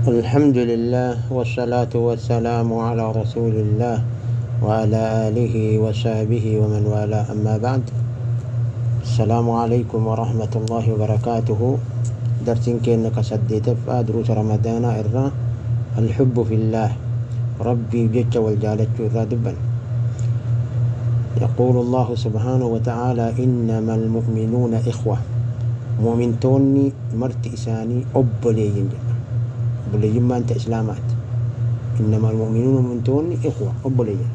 الحمد لله والصلاة والسلام على رسول الله وعلى آله وصحبه ومن والاه، أما بعد. السلام عليكم ورحمة الله وبركاته. درسين كأنك سديت دروس رمضان إرى الحب في الله ربي جج والجالة دبا. يقول الله سبحانه وتعالى: إنما المؤمنون إخوة. مؤمن توني مرت إساني أبليين أبليين ما أنت إسلامات. إنما المؤمنون مؤمن توني إخوة أبليين.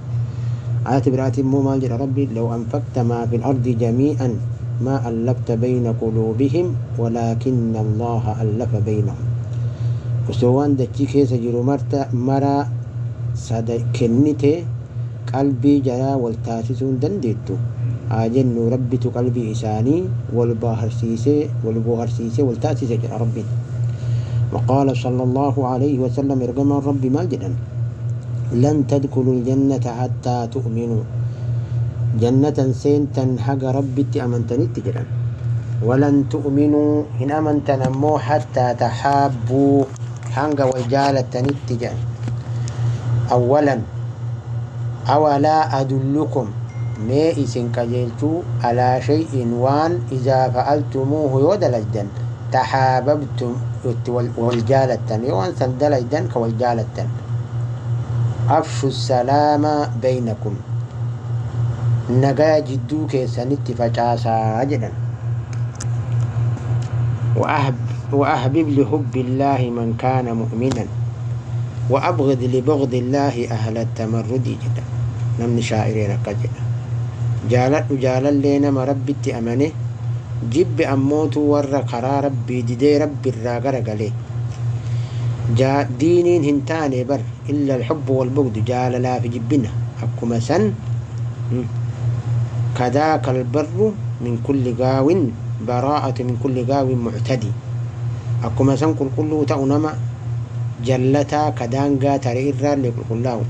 آيات براتي مو مال ربي: لو أنفقت ما في الأرض جميعا ما ألفت بين قلوبهم ولكن الله ألف بينهم. وسوان دتشي كيس جرو مرتا مرا ساد كنته قلبي جرا والتاسسون دندتو آجن ربي قلبي إساني والباهر سيسي والبوهر سيسي والتاسس جرا ربي. وقال صلى الله عليه وسلم: إرجما ربي مالجدا لن تدخلوا الجنة حتى تؤمنوا. جنة سينتن حق ربي أمنتني تجرا ولن تؤمنوا إن أمنتن مو حتى تحابوا حنق والجالة نتجا. أولا أولا أدلكم ما إسن كجلتو على شيء وان إذا فعلتموه يودلجدا تحاببتم والجالة وان سندلجدا كوالجالة. أفشوا السلام بينكم نجا جدو كيسانيت فجاسا جدا. وأحبب لحب الله من كان مؤمنا وأبغض لبغض الله أهل التمرد جدا. نمن شاعرين كجدا جالت جالا لنا ما ربي أمنه جب أموت ور قرار ربي ديدي ربي الراغر قلي جا دينين هنتاني بر إلا الحب والبغض جال لا في جبنا أكما سن كذاك البر من كل غاو براءة من كل غاو معتدي. أكما سن كل كله تأنما جلتا كدانغا تريرا لكل كله.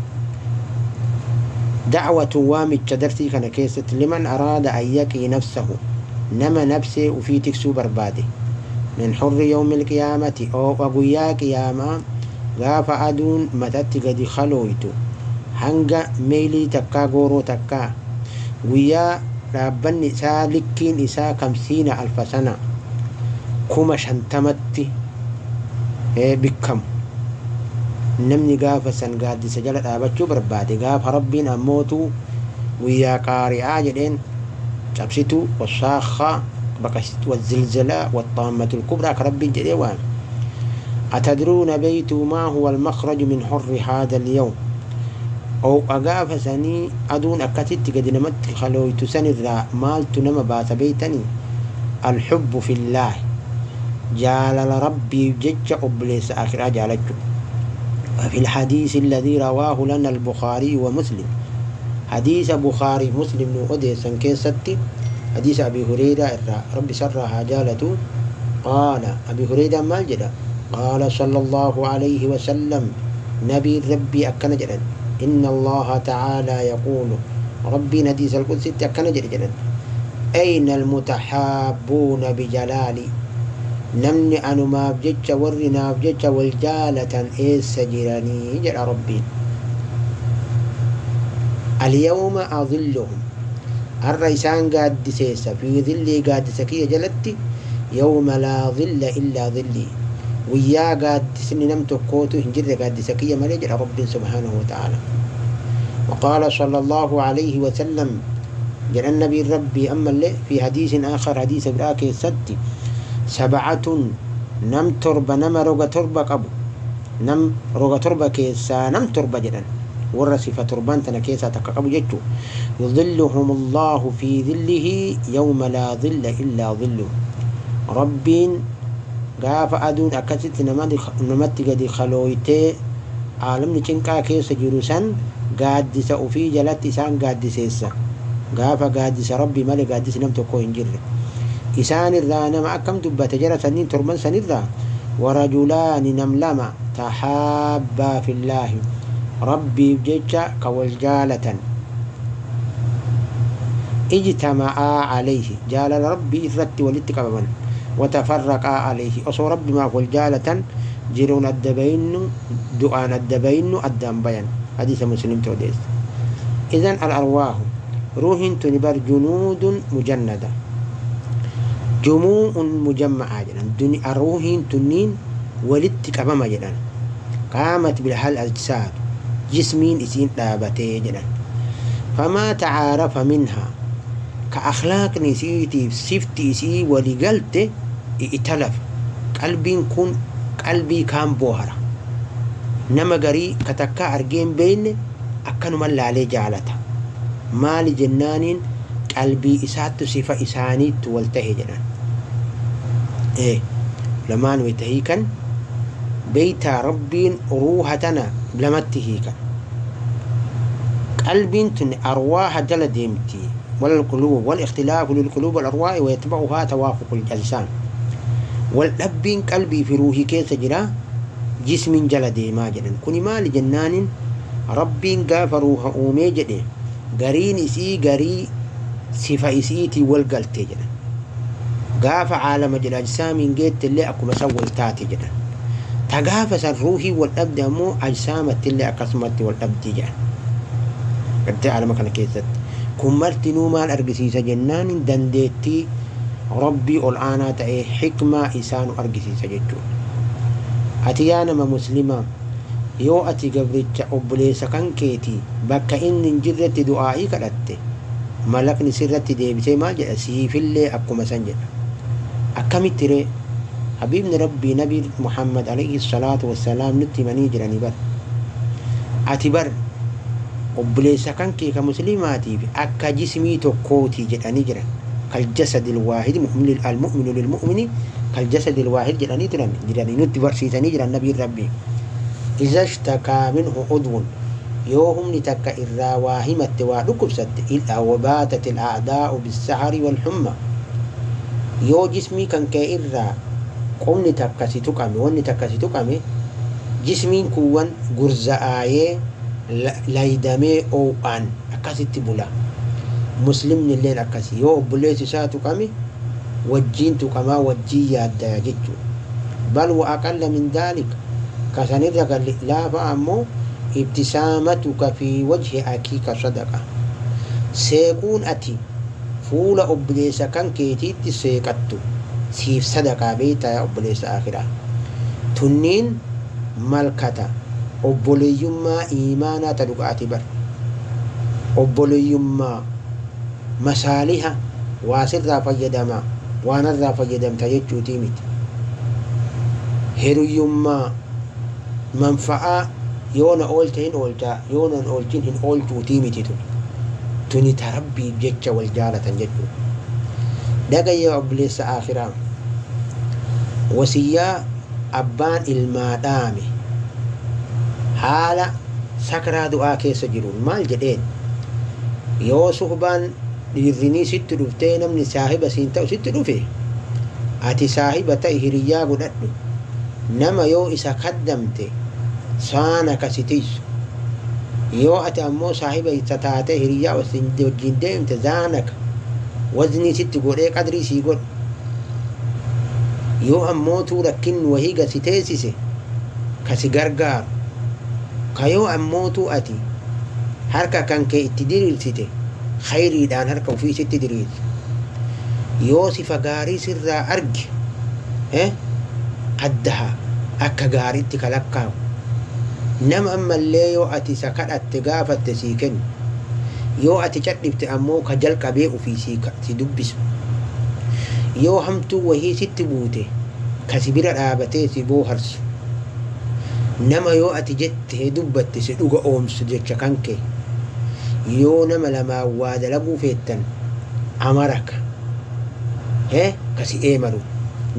دعوة وامج درسي كان كيست لمن أراد أن يقي نفسه نما نفسه وفي تكسو برباده من حر يوم القيامة أو أقويا قيامة غاف أدون متت قد خلويتو هنغا ميلي تكا غورو تكا ويا ربني سالكين إسا 50,000 سنة كما شنتمت بكم نمني غاف سن قاد سجلت أبتشو بربادي غاف ربين أموتو ويا قارئ جدين شبستو والصاخة والزلزلة والطامة الكبرى كرب جديوان. أتدرون بيت ما هو المخرج من حر هذا اليوم؟ أو أقاف سني أدون أكتت قد نمت خلويت سن ذا مالت نما بات بيتني. الحب في الله جال ربي جج أبليس آخر أجالته. وفي الحديث الذي رواه لنا البخاري ومسلم حديث بخاري مسلم أديسا كيستي حديث أبي هريرة ربي سرها جالته قال أبي هريرة مالجدا قال صلى الله عليه وسلم نبي ربي أكن جدا إن الله تعالى يقول ربي نديس القدس أكن جدا أين المتحابون بجلالي نمني أنا ما بجج ورنا بجج والجالة إيس جيراني جل ربي. اليوم أظلهم الرئيسان قاد سيسا في ظلي قاد سكية جلتي يوم لا ظل إلا ظلي ويا قاد سني نمت قوته هنجر قاد سكية ملجل رب سبحانه وتعالى. وقال صلى الله عليه وسلم جل النبي ربي أما اللي في حديث آخر حديث براكي ستي 7 نم تربة نم رغة تربة قبو نم رغة تربة كيسا نم تربة جدا ورسفة تربان تنكيسا تقبو جتو يظلهم الله في ظله يوم لا ظل إلا ظله. ربين غاف أدون أكست نمت قد خلويتي عالم نشنكا كيسا جروسا قادسا وفي جلت إسان قادسيسا غاف قادس ربي مالي قادس نمتو كوين جر إسان الرانا ما أكم دبت جرى سنين تربان سنين ذا. ورجلان نملما تحابا في الله ربي بجيتشا كوالجالة اجتمعا عليه جال ربي إثرت ولتك أبدا وتفرقا عليه أصو ربي ما والجالة Jiruun adda bayinnu, du'aan adda bayinnu addaan bayan. Hadiisa Muslimtu odeessa. Idan al-arwaahu, ruuhin tuni bar junuudun mujannada, jumuu'un mujamma'aa jedhan. Duni ruuhiin tunniin walitti qabama jedhan. Qaamat bilhal ajsaadu, jismiin isiin dhaabatee jedhan. Famaa tacaarafa minhaa, ka akhlaaqni isiitiif sifti isii wali galte, i'talafa. Qalbiin kun qalbii kaan boohara. Nama garii ka takkaa argee hin beekne akkanuma laalee jaalata. Maali jennaaniin qalbii isaattu sifa isaaniittu wal tahe jedhan. Lamaan wayta hiikan beeytaa, Rabbiin ruuha tana lamatti hiikan. Qalbiin tun arwaaha jala deemti. والقلوب والاختلاف للقلوب والأرواح ويتبعها توافق الأجسام. والدبين قلبي في روحي كيس جرا جسم جل ديما جدن. كوني مال جنان ربين غاف روح أومي جده غرين إسي غري صفة إسيتي والقلتي جدن. غاف عالم جل أجسام جيت اللي أكو مسول تاتي جدن. تغاف سر روحي والأبد مو أجسام اللي أقسمت والأبد جدن. قد عالم كان كيست kun martinuu maal argisiisa jennaan dandeettii Rabbii ol aanaa ta'e, xikmaa isaanu argisiisa jechuudha. Ati yaa nama muslimaa, yoo ati gabricha obboleessa kan keetii bakka inni hin jirretti du'aa'ii kadhatte, malakni sirratti deebisee maal jedha? Siifillee akkuma san jedha. Akkamitti ree? Habiibni Rabbii Nabi Muhammad alayhi salaatu wassalaam nutti himanii jiranii bar. Ati bar obboleessa kan kee ka muslimaatiif akka jismii tokkooti jedhanii jiran. كالجسد الواحد، المؤمن للمؤمن كالجسد الواحد jedhanii turan, jiranii nutti barsiisanii jiran nabiin Rabbii. إذا اشتكى منه عضو, yoo humni takka irraa waa himatte, waa dhukkubsatte, إلا وباتت الأعداء بالسهر والحمى. Yoo jismii kan kee irraa qubni takka si tuqame, wanni takka si tuqame, jismiin kuuwwan gurza'aayee laydamee oo'aan akkasitti bula. Muslimni illeen akkasi, yoo obboleessi isaa tuqame wajjiin tuqamaa, wajjiin yaaddaya jechuudha. بل وأقل من ذلك, kasanirra kan laafa ammoo ابتسامتك في وجه أخيك صدقة. Seequun ati fuula obboleessa kan keetiitti seeqattu siif sadaqaa, beektaa, obboleessa akhiraa. Tunniin malkata obboleeyyummaa iimaanaa ta dhugaati bar. Obboleeyyummaa masaaliha waa sirraa fayyadamaa, waanarraa fayyadamta jechuutii miti. Hiriyyummaa manfa'aa yoo na oolche hin oolchaa, yoo nan oolchin hin oolchuutii miti tuni. Tuni ta Rabbiif jecha wal jaalatan jechuudha. Dhagayya obboleessa akhiraa, wasiyyaa abbaan ilmaa dhaame haala sakraa du'aa keessa jiruun maal jedheen? Yoo suhbaan dhiirrinii sitti dhuftee, namni saahiba siin ta'u sitti dhufe, ati saahiba ta'i, hiriyyaa godhadhu nama yoo isa kaddamte saana kasi tiysu. Yoo ati ammoo saahiba isa taate, hiriyyaa wajjin deemte, zaanaka, waznii sitti godhee qadrii sii godhu. Yoo ammootuu rakkinni wahii gasi teessise kasi gargaaru. Ka yoo ammootuu ati harka kan kee itti diriirsite khayriidhaan harka ofii sitti diriirse. Yoo sifa gaarii sirraa arge addaha akka gaariitti kalakkaawu. Nama ammallee yoo ati isa kadhatte, gaafatte sii kennu. Yoo ati cadhifte ammoo ka jalqabee ofii si dubbisu. Yoo hamtuu wahii sitti buute ka si bira dhaabatee si booharsu. Nama yoo ati jette dubbatte si dhuga oomsu jecha kan kee. Yoo nama lamaan waa dalaguu feettan amaraka kasi eemaru,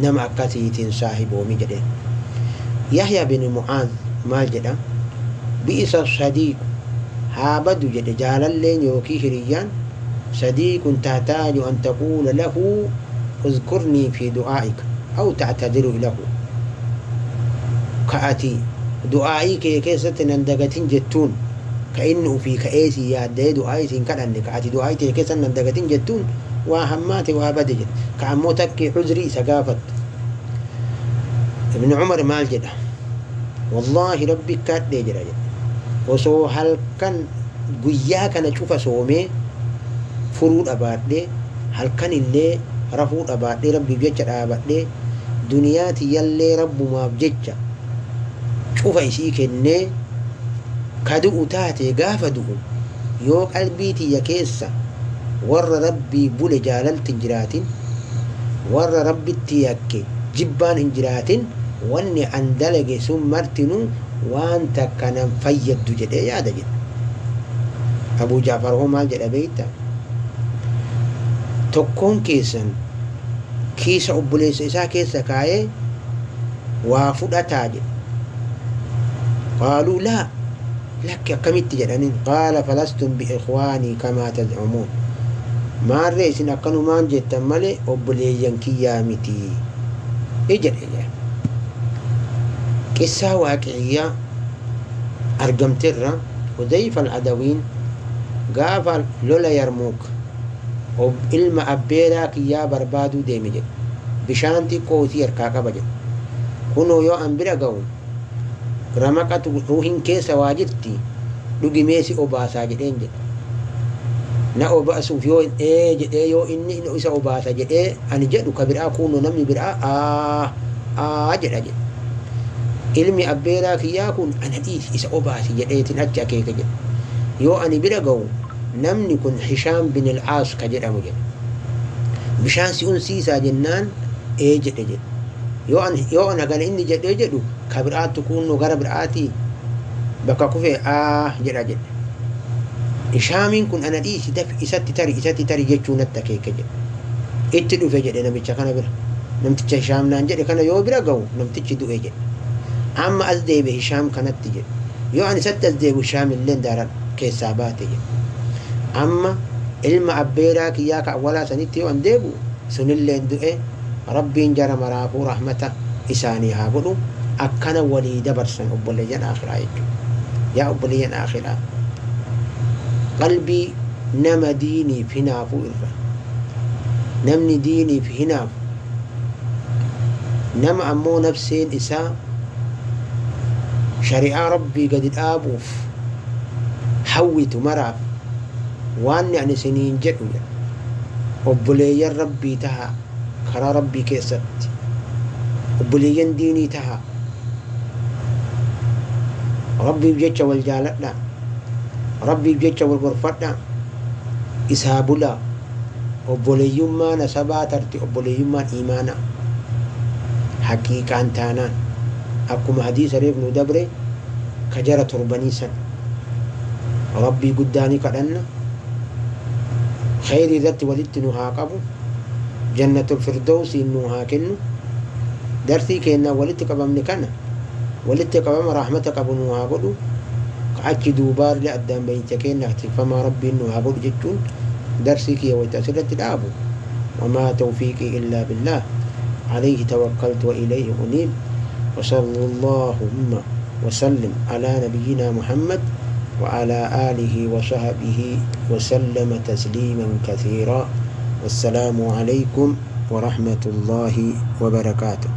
nama akkasiitiin saahiboomi jedheen. Yahya bin Mu'aaz maal jedha? بئس الصديق, haa badu jedhe jaalalleen yookii hiriyyaan, صديق تحتاج أن تقول له اذكرني في دعائك أو تعتذر له. Ka ati du'aa'ii kee keessatti nan dagatin jettuun, ka inni ufii ka'ee si yaaddee du'aa'ii siin kadhanne, ka ati du'aa'ii kee keessatti nan dagatin jettuun waa hammaate, waa bade jedhe. Ka ammoo takkii cuzrii isa gaafattu. Ibni Cumar maal jedha? Wallaahi rabbi kadhee jira jedhe. Osoo halkan guyyaa kana cufa soomee furuu dhabaadhee halkan illee rafuu dhabaadhee rabbiif jecha dhaabadhee duniyaa tiyyallee rabbumaaf jecha cufa isii kennee ka du'u taate gaafa du'u yoo qalbii tiyya keessa warra rabbii bule jaalalti hin jiraatin warra rabbitti yakke jibbaan hin jiraatin wanni an dalage sun martinuu waan takka nan fayyaddu jedhee yaada jedha. Abuu Jaafar hoo maal jedha beektaa? Tokkoon keessan kiisa obboleessa isaa keessa kaayee waa fudhataa jedhe. Qaaluu laa lakki akkamitti jedhaniin qaala falastum bi'ikhwaanii kamaa taz'umuun maarree isin akkanumaan jettan malee obboleeyyan kiyyaa miti jedhe. Qissaa waaqiciyyaa argamterra Hudayfa al-Adawiin gaafa lola Yarmuuk ilma abbeeraa kiyyaa barbaaduu deeme jedhe. Bishaan xiqqoo isii harkaa qaba jedhe. Kunoo yoo an bira ga'u ramaqatu ruuhin keessa waa jirti dhugimee si obaasaa jedheen jedhe. Na obaasuuf yoo ee jedhee yoo inni isa obaasa jedhee ani jedhu ka biraa kunoo namni biraa aa aa jedha jedhe. Ilmi abbeeraa kiyyaa kun ana dhiisi isa obaasi jedheetiin achi akeeka jedhe. Yoo ani bira ga'u namni kun Hishaam bin al-Aas ka jedhamu jedhe. Bishaan si unsiisaa jennaan ee jedhe jedhe. Yoo an hagana inni jedhee jedhu ka biraattu kunnoo gara biraatii bakka kufee aa jedha jedhe. Hishaamiin kun ana dhiisi dafi isatti tari jechuu natti akeeka jedhe. Itti dhufe jedhe namicha kana bira. Namticha Hishaam naan jedhe kana yoo bira ga'u namtichi du'e jedhe. Amma as deebi'e Hishaam kanatti jedhe. Yoo ani isatti as deebi'u Hishaam illee daaran keessaa baate jedhe. Amma ilma abbeeraa kiyyaa ka awwalaa sanitti yoo an deebi'u sunillee du'e. Rabbiin jara maraafuu rahmata isaanii haa godhu. Akkana walii dabarsan obboleeyyan akhiraa jechuudha. Yaa obboleeyyan akhiraa qalbii nama diiniif hinaafuu irra namni diiniif hinaafu nama ammoo nafseen isaa shari'aa rabbii gadi dhaabuuf hawwitu maraaf waan ani isiniin jedhu obboleeyyan rabbii taha karaa rabbii keessatti obboleeyyan diinii taha rabbiif jecha wal jaaladha rabbiif jecha wal gorfadha isaa bulaa obboleeyyummaa nasabaa tarti obboleeyyummaan iimaana haqiiqaan taanaan akkuma hadiisa reef nu dabre ka jara torbanii san rabbii guddaanii kadhanna khayrii irratti walitti nu haa qabu jannatul firdawsiin nu haa kennu darsii keenna walitti qabamne kana walitti qabama rahmata qabu nu haa godhu ka achi duubaarlee addaan bahinsa keenna tikfamaa rabbiin nu haa godhu jechuun darsii kiyya wayta asirratti dhaabu. Wamaa tawfiiqii illaa billaah alayhi tawakkaltu wa ilayhi uniib. وصلى اللهم وسلم على نبينا محمد وعلى آله وصحبه وسلم تسليما كثيرا. والسلام عليكم ورحمة الله وبركاته.